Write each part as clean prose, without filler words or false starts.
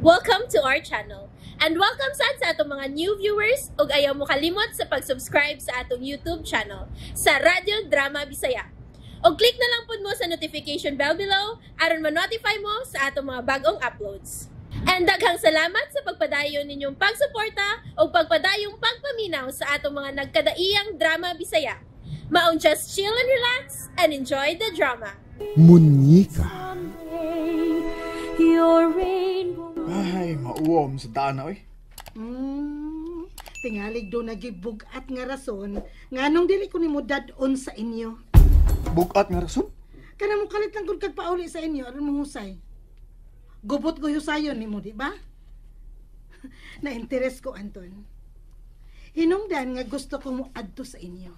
Welcome to our channel. And welcome sad sa atong mga new viewers ug ayaw mo kalimot sa pag-subscribe sa atong YouTube channel sa Radyo Drama Bisaya. Og click na lang pud mo sa notification bell below aron ma-notify mo sa atong mga bagong uploads. And daghang salamat sa pagpadayon ninyong pagsuporta ug pagpadayong pagpaminaw sa atong mga nagkadaiyang drama Bisaya. Maong just chill and relax and enjoy the drama. Munyika. Your rainbow. Ay, mauwom sa daan na, oy. Tingalig do nagibugat nga rason nganong dili ko nimo dad-on sa inyo. Bugat nga rason? Kana mo kalit lang kung kag pauli sa inyo aron mohusay. Gubot ko husayon nimo, di ba? Na interes ko, Anton. Hinungdan nga gusto ko mo adto sa inyo.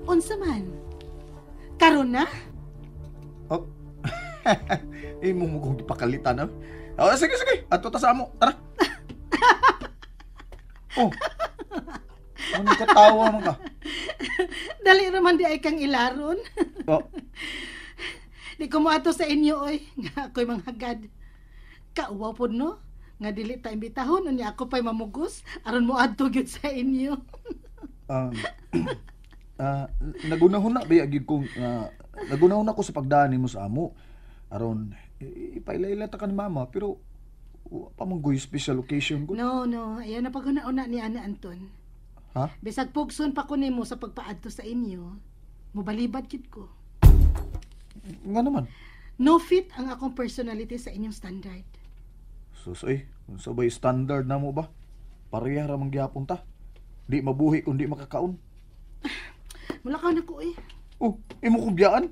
Unsa man? Karon na? Oh. Imo mo kong gipakalitan, ah. Oh, sige, sige. Adto ta sa amo. Tara. Oh. Ano ka tawa man ka? Dali raman di ay kang ilaron. Oh. Di ko mo ato sa inyo oy, nga ako'y manghagad. Kauwaw pod no, nga dili ta imbitahon unya ako pa'y mamugos aron mo adto gyud sa inyo. Nagunahon na ba gyud kong nagunahon ako sa pagdaan nimo sa amo. Aron ipaila-ila ta ka ni mama pero wa pa man goy special occasion ko. No, no, ayaw na paghuna-una ni Ana Anton. Ha? Bisag pugson pa ko nimo sa pagpaadto sa inyo, mobalibad gid ko. Nga naman. No fit ang akong personality sa inyong standard. Sus ay, unsa ba'y standard na mo ba? Pareha ra man gihapon ta. Di mabuhi kung di makakaon. Mulakaw na ko eh. Oh, imo kong biyaan?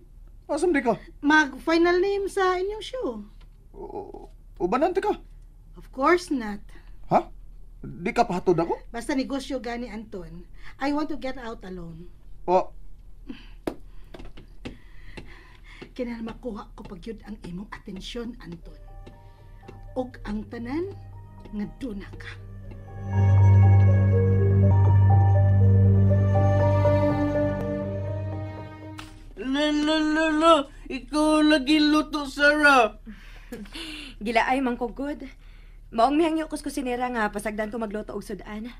Asam di ka? Mag final name sa inyong show. O, ubanante ka? Of course not. Ha? Di ka pahatod ako? Basta negosyo gani, Anton. I want to get out alone. O, Kinahanglan makuha ko pag yun ang imong atensyon, Anton. Og ang tanan nga duna ka. La la la la, ikaw lagi luto, Sarah. Gilaay man ko good. Maong mihangyo ko sa kusinera nga pasagdan ko magluto og sudan.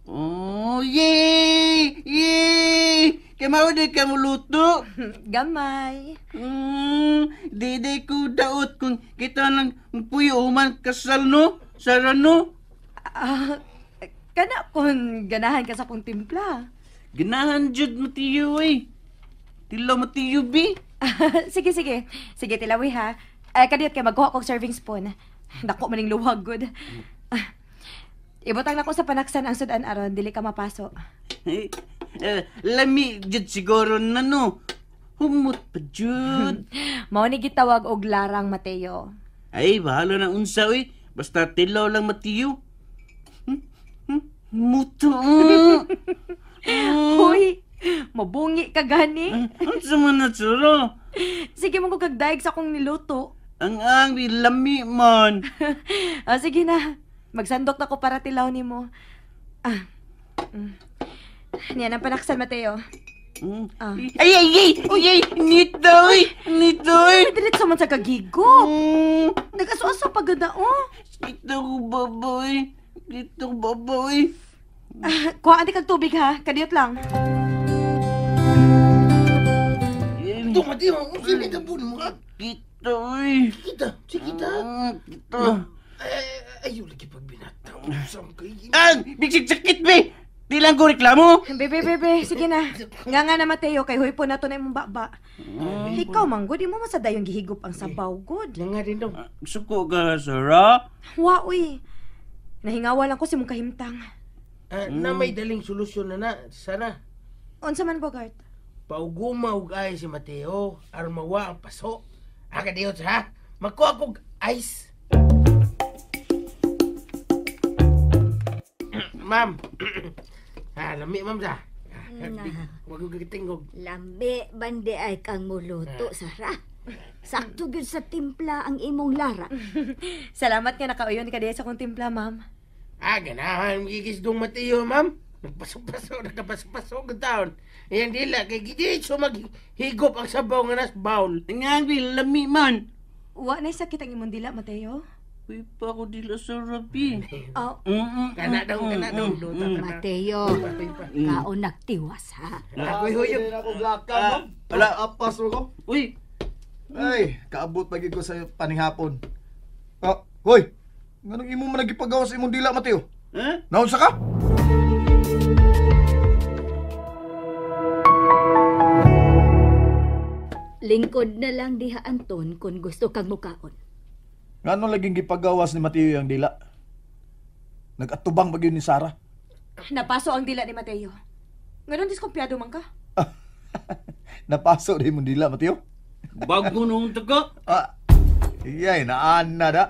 Oh, yay! Yay! Kaya di ka mo luto. Gamay. Di di ko daot kung kita lang puyo human kasal no, Sarah no. Ah, kana kung ganahan ka sa kong timpla. Ganahan jud mo tiyo eh. Tilaw mo tiyo bi. Sige, sige. Sige, tilawi ha. Kadiyot kay magkuha kog serving spoon. Dako maning luwag good. Ah, ibutang na ko sa panaksan ang sudan aron dili ka mapaso. Eh, lami jud siguro na no. Humot pa jud. Mao ni gitawag og larang, Mateo. Ay, bahala na unsa oy. Basta tilaw lang matiyo. Muto. Hoy, mabungi ka gani. Unsa man na suro? Sige mo ko kagdaig sa akong niluto. Ang lami man. Ah, sige na. Magsandok na ko para tilaw nimo. Ah. Niyan ang panaksan, Mateo. Ah. Ay, ay, ay! Ay, ay! Nito, oy! Nito, oy! Ay, diretso man sa kagigop. Nag-aso-aso pa ganda, oh. Dito ko, baboy. Dito ko, baboy. Ah, kuhaan di kag tubig, ha? Kadiyot lang. Ito, Mateo, unsa ni tabon mo ka? Dito, oy. Kita, sige ta. Dito. Ayaw lagi pagbinata. Usam kay. Ah! Bigsig sakit, be! Di lang ko reklamo. Bebe, bebe, sige na. Nga nga na, Mateo, kay huy po na to na imong baba. Ikaw, manggo, di mo masadayong gihigop ang sabaw, good. Nga rin daw. Suko ka, Sarah. Wa, uy. Nahingawa lang ko si mong kahimtang. Na may daling solusyon na na, Sarah. Unsa man, Bogart? Pauguma og ay si Mateo aron mawa ang paso. Aga diyot ha. Magkuha kog ice. Ma'am. Ah, lami ma'am sa. Wag ko gitingog. Lami bandi ay kang muluto, Sarah. Sakto gyud sa timpla ang imong lara. Salamat nga nakauyon ka diha sa akong timpla, ma'am. Ah, ganahan gigis dong Mateo, ma'am. Nagpaso-paso, nagkapaso-paso ang taon. Ayan dila, kay gidiretso maghigop ang sabaw nga nas bowl. Nga, lami man. Wa na sakit ang imong dila, Mateo. Kapoy pa ako dila sa rabi. Oh, Kana daw, kana daw. Duta ka na. Mateo, kaon nagtiwas ha. Ako'y huyog. Ako blakam, no? Wala. Apas mo ko. Uy, Ay, kaabot pagi ko sa panihapon. Ah, hoy. Nganong imo man nagipagawas imong dila, Mateo? ha? Naunsa ka? Lingkod na lang diha Anton kung gusto kang mukaon. Ngano laging gipagawas ni Mateo yang dila? Nagatubang ba gyud ni Sara? Napaso ang dila ni Mateo. Nganon diskumpiyado man ka? Napaso rin imong dila, Mateo? Bago nung taga. Ah, iyay, naan na da.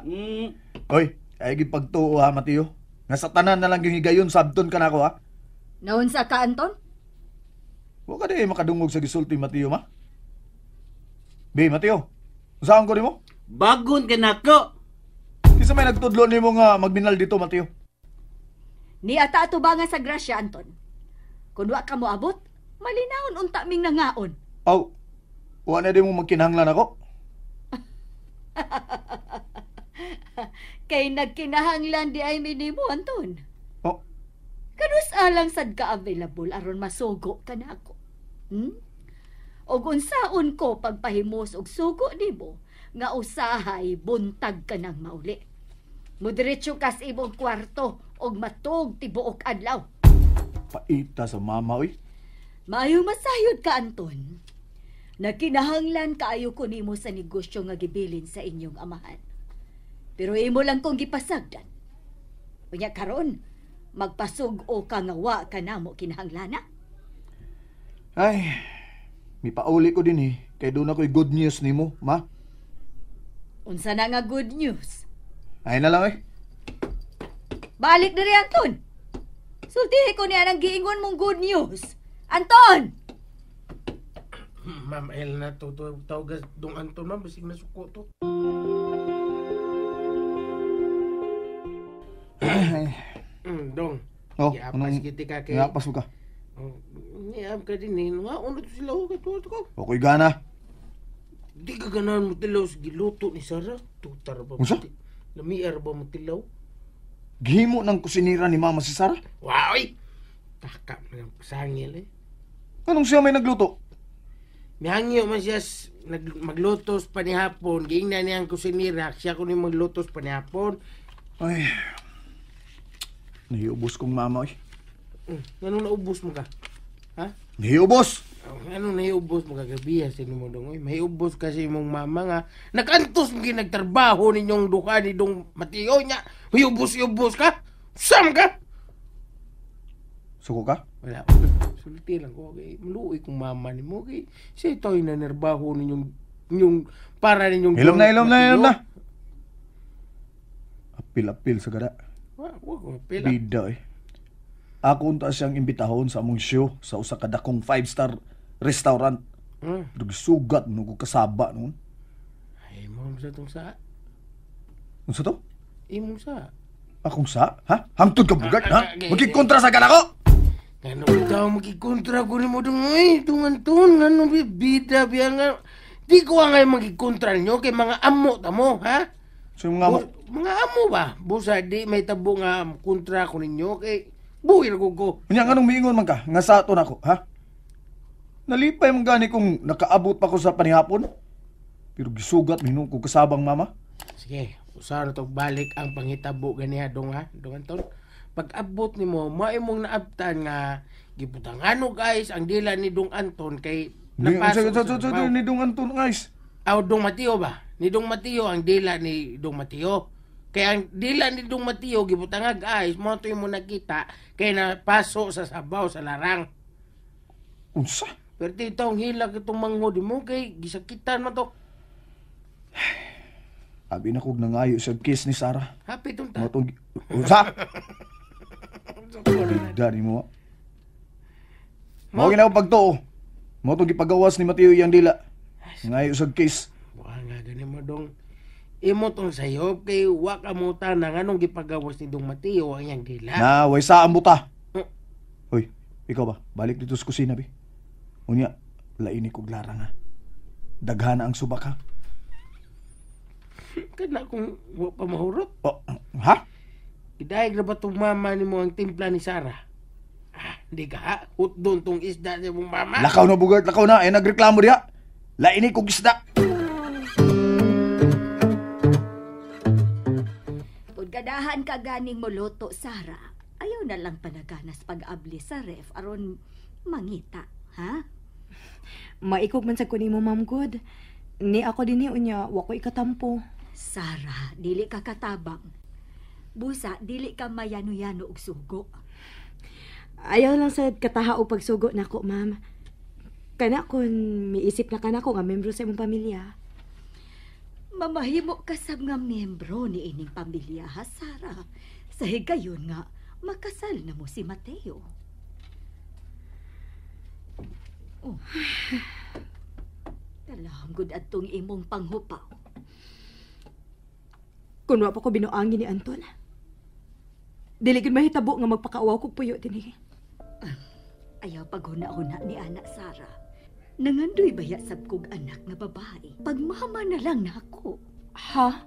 Hoy, ay gipagtuo ha, Mateo. Nga sa tanan na lang yung higayon, sabton ka na ako ha. Naunsa ka Anton? Wa ka di makadungog sa gisulti, Mateo, ma. Be, Mateo, saan ko nimo? Bagon ka nako. Kinsa may nagtudlo nimo nga magminal dito, Mateo? Ni ata atubangan sa grasya Anton. Kung wa ka moabot, malinawon unta ming nangaon. Aw, wa na di mo magkinahanglan ako. Kay nagkinahanglan di ay minimo Anton. Oh, Kanus alang sad ka available aron masugo ka na ako. Og unsaon ko pagpahimos og sugo nimo nga usahay buntag ka nang mauli. Mudiretso kas imong kwarto og matug tibuok adlaw. Paita sa mama, oy. Maayo masayod ka Anton. Nagkinahanglan kaayo ko nimo sa negosyo nga gibilin sa inyong amahan. Pero imo lang kong gipasagdan. Unya karon, magpasug-o ka nga wa ka namo kinahanglana. Ay, mipauli ko din eh. Kay doon ako'y good news nimo, ma. Unsa na nga good news? Ay na lang eh. Balik diri Anton. Sultihi ko niya ang giingon mong good news. Anton! Ma'am, ayun na to. Tawag dong Anton, ma'am. Basig na suko to. Dong. Oh, Giapas anong- kiti ka kay... Giapas mo ka. Oh, Niam ka din eh. Nga, uno to sila. Oh, katuwa to ka. Oko'y gana. Di ka ganahan mo tilaw sa giluto ni Sarah. Tutar ba? Unsa? Lamiar ba mo tilaw? Gihimo ng kusinira ni mama si Sarah. Wow, ay! Taka, mga pasangil eh. Anong siya may nagluto? Mihangyo man siya maglutos panihapon. Giingnan niya ang kusinira. Siya ko ni maglutos panihapon. Ay, nahiubos kong mama, oy. Anong naubos mo ka? Ha? Nahiubos! Oh, anong nahiubos mo kagabi? Sino mo dong? Oy, mahiubos kasi mong mama nga. Nakantos mo nagtrabaho ninyong duha ni dong Mateo niya. Mahiubos-ubos ka? Sam ka? Suko ka? Wala. Sulti lang ko. Okay. Maluoy kong mama ni mo. Okay. Siya ito'y nanerbaho ninyong ninyong para ninyong Hilom na, hilom na, Mateo. hilom na. Apil-apil sa gada. Wa, wa ko apil. Bida eh. Ako unta siyang imbitahon sa among show sa usa ka dakong 5-star restaurant. Pero gisugat no ko kasaba noon. Ay, mo sa tong sa. Unsa to? Imong sa. Akong sa? Ha? Hangtod ka bugart, ha? Ah, ah, ah, Magkikontra sa gana ko! Ngano daw magkikontra ko nimo dong oy, dong Anton, ngano bida biya nga. Di ko nga magkikontra ninyo kay mga amo ta mo, ha? So yung mga amo? Mga amo ba? Busa di may tabo nga kontra ko ninyo kay buhir ko ko. Unya nganong miingon man ka nga sa ato nako, ha? Nalipay man gani kung nakaabot pa ko sa panihapon. Pero gisugat minung ko kasabang mama. Sige, usaha na to balik ang pangitabo ganiha dong ha, dong Anton. Pag-abot nimo, maimong naabtan nga gibutangan guys ang dila ni Dong Anton kay Napasok sa sabaw. ni Dong Anton guys. Aw, Dong Mateo ba? Ni Dong Mateo ang dila ni Dong Mateo. Kaya ang dila ni Dong Mateo gibutangag guys, mo to mo nakita kay napaso sa sabaw sa larang. Unsa? Pero tito ang hilak itong manghod mo kay gisakitan man to. Abi na kog nangayo sa kiss ni Sarah. Happy tong ta. Mo tong unsa? Bida ni mo. Mao gina ko pagtuo. Mo tong gipagawas ni Mateo iyang dila. Nangayo sa kiss. Buha nga gani mo dong. Imo tong sayop kay wa ka mo tanang anong gipagawas ni Dong Mateo ang iyang dila. Na way sa ang buta. Hoy, ikaw ba? Balik dito sa kusina bi. Unya, laini kog larang ha. Daghana ang subak ha. Kana kung wa pa mahurot. Oh, ha? Gidayeg na ba tong mama nimo ang timpla ni Sarah? Ah, hindi ka ha? Hutdon tong isda sa imong mama. Lakaw na, Bugart, lakaw na. Ay, nagreklamo diha. Laini kog isda. Kung ganahan ka ganing moluto, Sara, ayaw na lang panaganas pag-abli sa ref aron mangita, ha? Maikog man sa kunin mo, ma'am good. Ni ako din ni unya, wa ko ikatampo. Sara, dili ka katabang. Busa, dili ka mayano-yano og sugo. Ayaw lang sa kataha o pagsugo nako, ma'am. Kana kun miisip na kanako nga membro sa imong pamilya. Mamahimo ka sab nga miyembro ni ining pamilya, ha, Sara? Sa higayon nga, makasal na mo si Mateo. Oh. Talaham gud adtong imong panghupaw. Kun wa pa ko binuangin ni Anton. Dili gud mahitabo nga magpakauwaw kog puyo dinhi. Ayaw paghuna-huna ni anak Sara. Nangandoy baya sab kog anak nga babae. Pagmama na lang nako. Ha?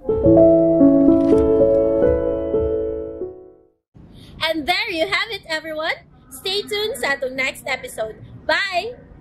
And there you have it, everyone. Stay tuned sa atong next episode. Bye!